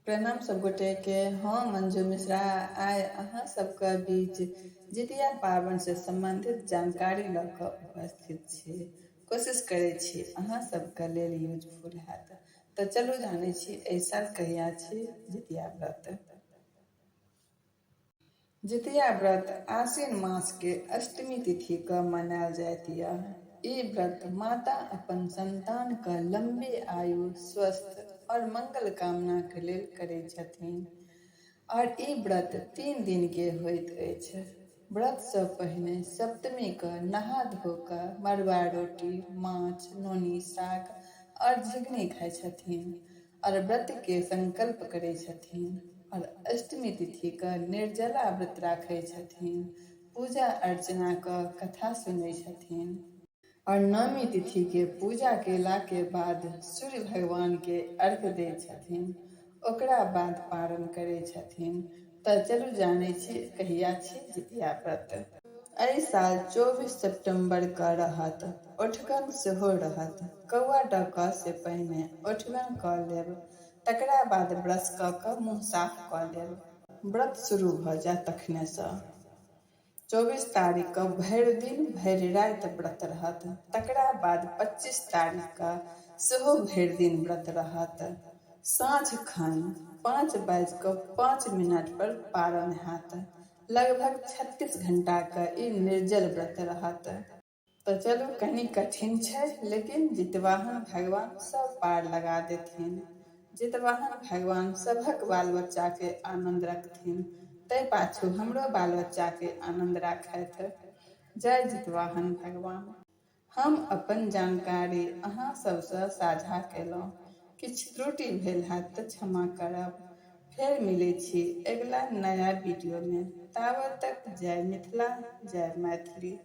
प्रणाम सब गोटे के। हम मंजू मिश्रा आइ अहाँ सबके बीच जितिया पाबनि से सम्बन्धित जानकारी लऽ कऽ उपस्थित छी। कोशिश करै छी अहाँ सबके लेल यूजफुल हैत। तऽ चलू जानै छी एहि साल कहिया छी जितिया व्रत। जितिया व्रत आश्विन मास के अष्टमी तिथि क मनायल जाइत यऽ। ई व्रत माता अपन संतान क लंबी आयु, स्वस्थ और मंगल कामना के लेल करै छथिन। और ई व्रत 3 दिन के होइत अछि। व्रत सँ पहिने सप्तमी क नहा धो क मड़ुआ रोटी, माछ, नोनी साग और झिंगनी खाइ छथिन और व्रत के संकल्प करै छथिन और अष्टमी तिथि क निर्जला व्रत राखै छथिन, पूजा अर्चना क कथा सुनै छथिन। और नवमी तिथि के पूजा केला के बाद सूर्य भगवान के अर्घ्य दै छथिन, ओकरा बाद पारण करै छथिन। तऽ चलू जानै छी कहिया छी जितिया व्रत। एहि साल 24 सितंबर क रहत। ओठगन सेहो रहत। कौआ डकऽ से पहिने ओठगन कऽ लेब। तकरा बाद ब्रश कऽ कऽ मुँह साफ कऽ लेब। व्रत शुरू भऽ जायत तखने सँ। 24 तारीख क भरि दिन भरि राति व्रत रहत। तकरा बाद 25 तारीख क सेहो भरि दिन व्रत रहत। साँझ खन 5 बाजि कऽ 5 मिनट पर पारण हैत। लगभग 36 घंटा क ई निर्जल व्रत रहत। तऽ चलू कनि कठिन छै लेकिन जितवाहन भगवान सब पार लगा देथिन। जितवाहन भगवान सभक बाल बच्चा के आनंद रखथिन तै पाछू हमरो बाल बच्चा के आनंद राखथि। जय जितवाहन भगवान। हम अपन जानकारी अहाँ सब सँ साझा केलहुँ। किछु त्रुटि भेल हैत तऽ क्षमा करब। फेर मिलै छी अगिला नया वीडियो में। ताबत तक जय मिथिला जय मैथिली।